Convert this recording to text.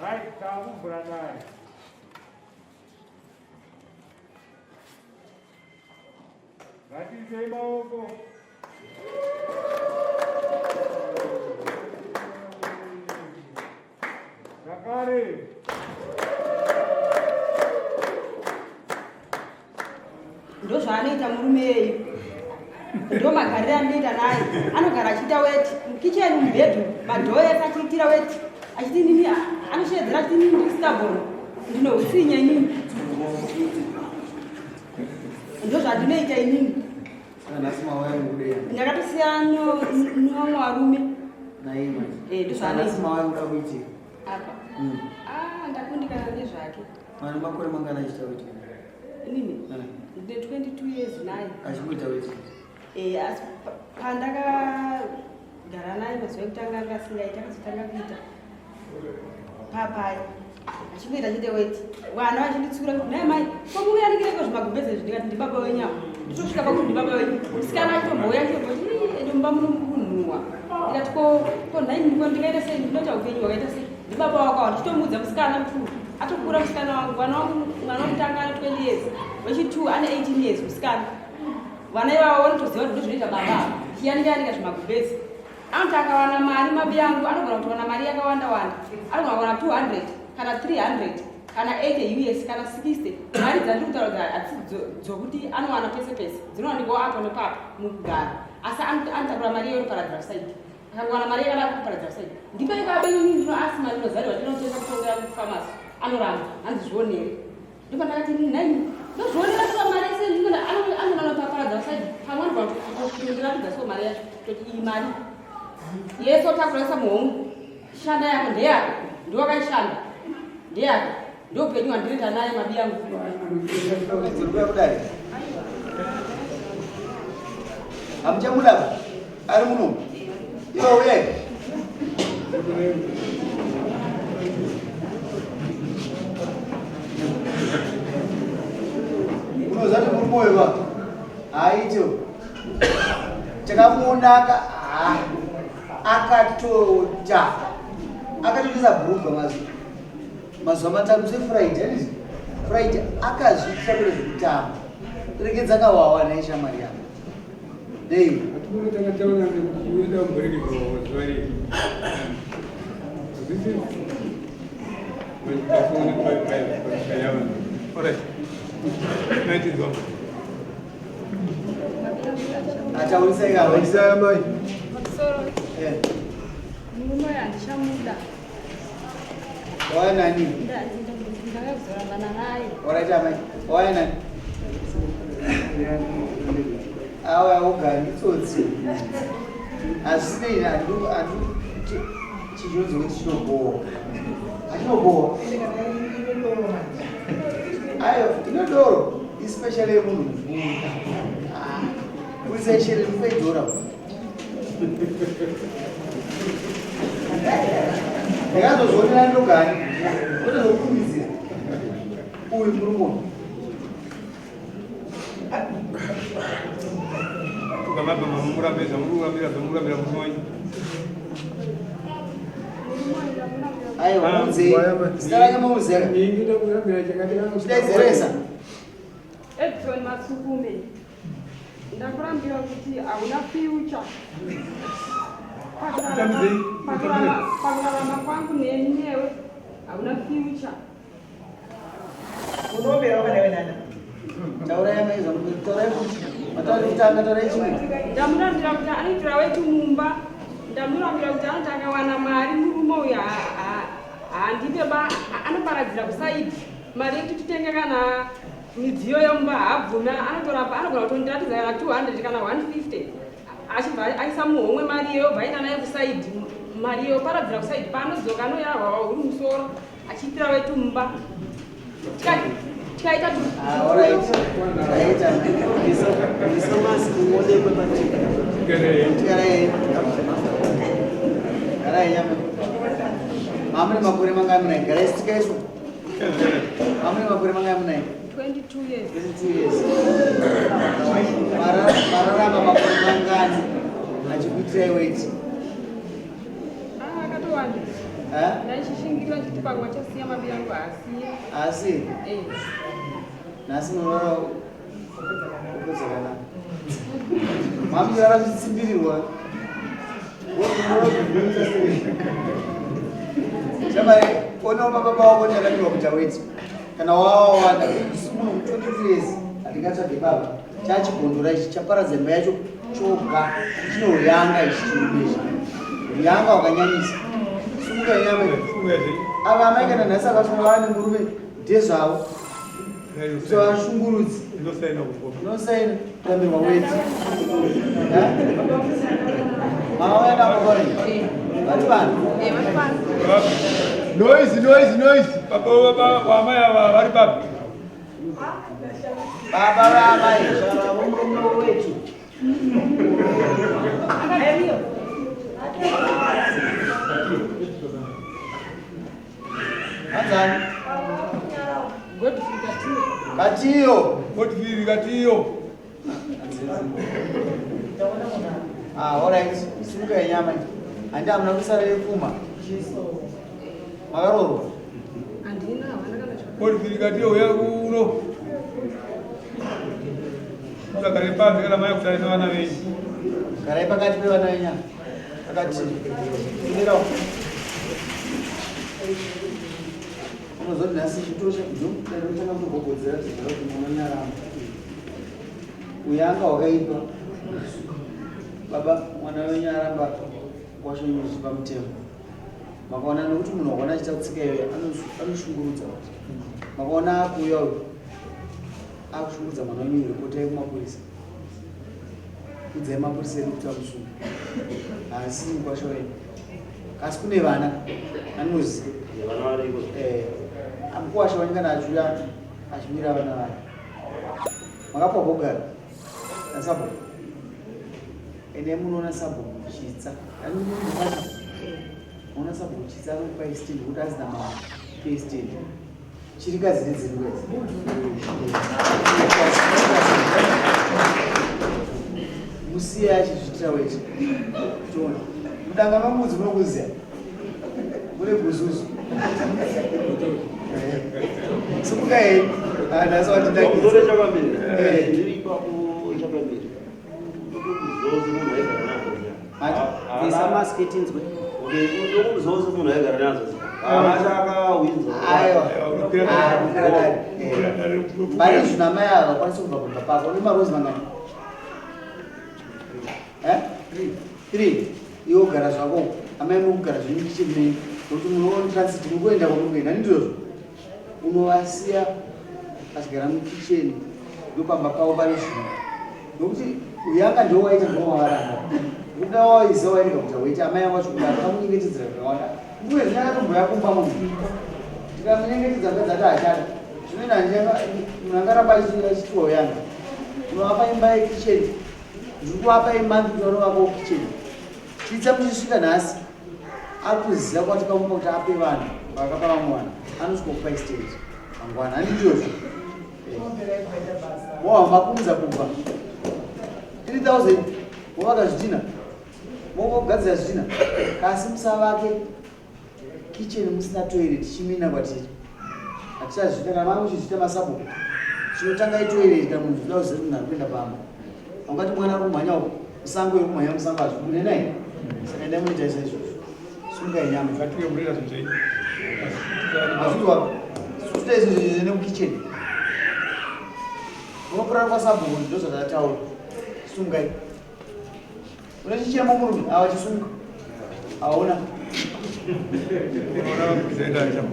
Right, takuvhura dare. Ngatiisei maoko. Zvakare. Ndozvaanoita murume yeyu, ndo magariro andinoita naye. Anogara achiita weti mukicheni, mubhedhu, madhoo ese achiitira weti, achiti nini, anosheedzera achiti nini ndiri stubborn, ndinohutsinya inini. Ndozvandinoita inini. Ndakatosiya nevamwe varume. Ndozvaanoita apa. Ah, ndakundikana nezvake. Mane makore mangana achiita weti? Inini ndine 22 years naye. Achikuita weti? Eh, asi pandakagara naye mazuva ekutanga anga asingaiti, akazotanga kuita papaya achingoita chete weti. Vana vachinditsura kuti naye mai komuyanikireko zvimagumbeze izvi, ndikati ndibaba wenyu ava. Nditosvika pakuti ndibaba wenyu. Musikana achitombouya achitomboti ende mumba muno mukunhuhwa. Ndikati ko nhai, ko ndingaita sei, ndinoita upenyu hwakaita sei, ndibaba wako ava. Ndichitomuudza musikana mukuru atokura, musikana wangu, vana wangu, mwana wekutanga ane 20 years, wechi2 ane 18 years musikana. Vana ivavo vanotoziva kuti ndozvinoita baba ava, ndichiyanika yanika zvimagumbezi. Anoti akawana mari, mabi yangu, anogona kutowana mari yakawanda wanda, anogona kuwana 200 kana 300 kana 80 US kana 60. Mari dzandiri kutaura kuti hatisi dzokuti anowana pese pese, dzinowanikwawo apo nepapo mukugara, asi anotakura mari iyoyo noparadzira kusaidi. Akangowana mari yakadaro kuparadzira kusaidi. Ndipo ikabe inini ndino asima, ndinozarirwa, ndinotoenda kutongera kufamasi, anoramba, hanzi zvionere. Ndipo ndakati nhai, ndozvionera kuva mari yese ndinoda, anoona paparadza kusaidi pamwe anogona kutondiratidza so mari yacho, toti iyi mari yese otakura muhomwe, shanda yako ndeyako, ndiwakaishanda ndeyako. Ndo upenyu hwandinoita naye mabi yangu. Kudai hamuchamuda ari muno, iwe uyai. Unozati murume uyu va haaite chakamuonaka, akatota akatotoisa bhurugwa mazuva 3 seFriday, handiti? Friday akazviitira kune zvekutamba. Regedza kawawa naye, shamwari yako nei. Tanga taona nekuda kumborekerwa zuva riri. This is when performing by Alright. Night is on. Ataurisai kawa. Taurisai mai. Pamusoro. Murume uyu handichamuda. Waya nani? Ndakazorambana naye. Alright amai, waya nani? Awa ugani tsotsi. Hazvisinei, andu andu chichinonzi kuti chinobowa. Achinobowa. Ayo, ino doro, especially yemunhu mukuru. Ah, kuisa chere mupeidhora. Ndakazozvionera ndogani. Otozokurumidzira. Uyu murume uyu. Ukamabva mamurambira zvamurambira zvamurambira murume wenyu. Aiwa, muudze. Zita rake mamuziva. Ndinoda kurambira chakati. Chidaizeresa. Edson Masukume, ndakurambira kuti hauna future. Tambizei, Pakurarama kwangu neni newe hauna future. Unombera wakadai nana. Taurai amai zvamu- taurai kuti matauri kutanga, taurai chimwe. Ndamurambira kuti anoitira wetu mumba. Ndamurambira kuti anoti akawana mari murume uyu handipe ba, anoparadzira kusaidi mari yekuti titenge kana midziyo yemumba, haabvumi. Anotoramba, anogona kutondiratidza kana 200 kana 150, achibva aisa muhomwe mari iyoyo, bva aenda nayo kusaidi, mari iyoyo paradzira kusaidi. Paanodzoka anoyarwa huri musoro achiitira wetu mumba. Tikaita Ah, alright. Taita. Isa mask muonekwe pachena. Garai. Garai nyama. Mamune makore mangani munai? Garai sitikaiswa. Mamune makore mangaya munaye? 22 years. 22 years. Mararama makore mangani achikuitirai weti? Ah, akatowanda. Eh? Ndaichishingira chiti pamwe achasiya mabirango asiye. Asi Eh. nhasi munorara kupedza. Mamirara zvitsimbirirwa. Shamari, onawo baba wako ndakamirwa kuita weti. Kana wawanda munhu 23 years hatingatsvage baba. Chachibondora ichi chaparadza imba yacho choga chinoyanga ichi chirume ichi. Uyanga wakanyanyisa. Sumuka nyama iyo. Ava amai kana nhasi akafunga vane murume ndezvavo. Usavashungurudzi. Unosaina kurambirwa weti. Mama waenda kukore. Vari pano. Eh, vari pano. Noise, noise, noise. Baba baba wamai ava vari papi? Baba vaamai vomurume wetu. Akadaiyo. Anzani? Godfrey Katiyo. Katiyo. Godfrey Katiyo. Ah, all right. Simuka yenyama. Handi hamuna kusara yepfuma. Makaroorwa? Handina, havana kana chakati. Godfrey Katiyo uya kuno. Musagare panze kana mai kusare nevana venyu. Garai pakati pevana venyama. Pakati. Kumirawo. Unozoti nhasi chitosha ndotanga kutogogodzera zigara kuti munonyarama. Uyanga wakaipa. Baba mwana wenyu aramba washonyuzi pamutemo. Makaona nekuti munhu wakaona achiita kutsika iyoyo anoshungurudza. Makaona akuuya uyu akushungurudza mwana wenyu ripotai kumapurisa. Udzai mapurisa edu kuti amusunge. Haasi mukwasha wenyu. Asi kune vana anoziva. Vana variko. Eh, mukwasha wenyu kana achiuya achimira vana vake. Makapuwa pokugara nasabhuku. Ende munoona sabhuku chitsa. Munoona sabhuku chitsa anokupa stand kuti azina mama stand. Chirikadzi nedziri kwedzi. Musiye achizviitira weti. Toona. Mudanga mamudzi munokuziya. Mune guzuzu. Simuka henyu. Ah, nhasi watindakidza. Ndore chakamberi. Eh. Ndiri ipapo chakamberi. Ndokuzozi munhu aigara nazo. Mati? Bvisa mask tinzwe. Okay, ndokuzozi munhu aigara nazo. Haana chakawinza. Aiwa. Unokwira Ah, dare. unokwira dare. Unokwira dare. Pari zvino amai ava vakwanisa kubva kubva pako. Une marozi mangani? Eh? Three. Iwe ugara zvako. Amai muri kugara zvenyu kitchen menyu. Nokuti munoona transit muri kuenda kwamuri kuenda. Ndizvozvo. Unovasiya vachigara mukitchen ndopamba pavo pari zvino. Nokuti uyanga ndiwo waita ndiwo wavaramba. Kuda waiziva wairega kuita weti amai avo vachikudaro vakamunyengetedzera zvakawanda. Mbuya zvino akatomboya kumba munhu. Tikamunyengetedza mukadzi ati hachada. Zvinoenda munhu angaramba achitiwa uyanga. Unovapa imba yekitchen. Ndiri kuvapa imonth kuti vanovakawo kitchen. Chitsa muchisvika nhasi akuziva kwati kamupa kuti ape vanhu vakapa vamwe vanhu anosvika kupa estate mangwana handizvozvo. Mowa makumza kubva 3000 movaka zvidhina mogadzira zvidhina kasi musavake kitchen musina toilet chimina kwatiri hatichazviita kana manga muchizviita masabhuku chinotanga itoilet kana munhu zvida kuziva kuti munhu ari kuenda pamba ungati mwana ari kumhanya uko musango iri kumhanya musango hazvibude nai saka endai munoita saizvozvo sungai nyama Ngatiuye munoita zvinhu zvenyu. mazvizwa suta izvo zvine mukitchen unokurara kwasabhuku ndo zvandataura sungai une chichemo murume ava chisunga hauna Unoona kuzaenda chamo.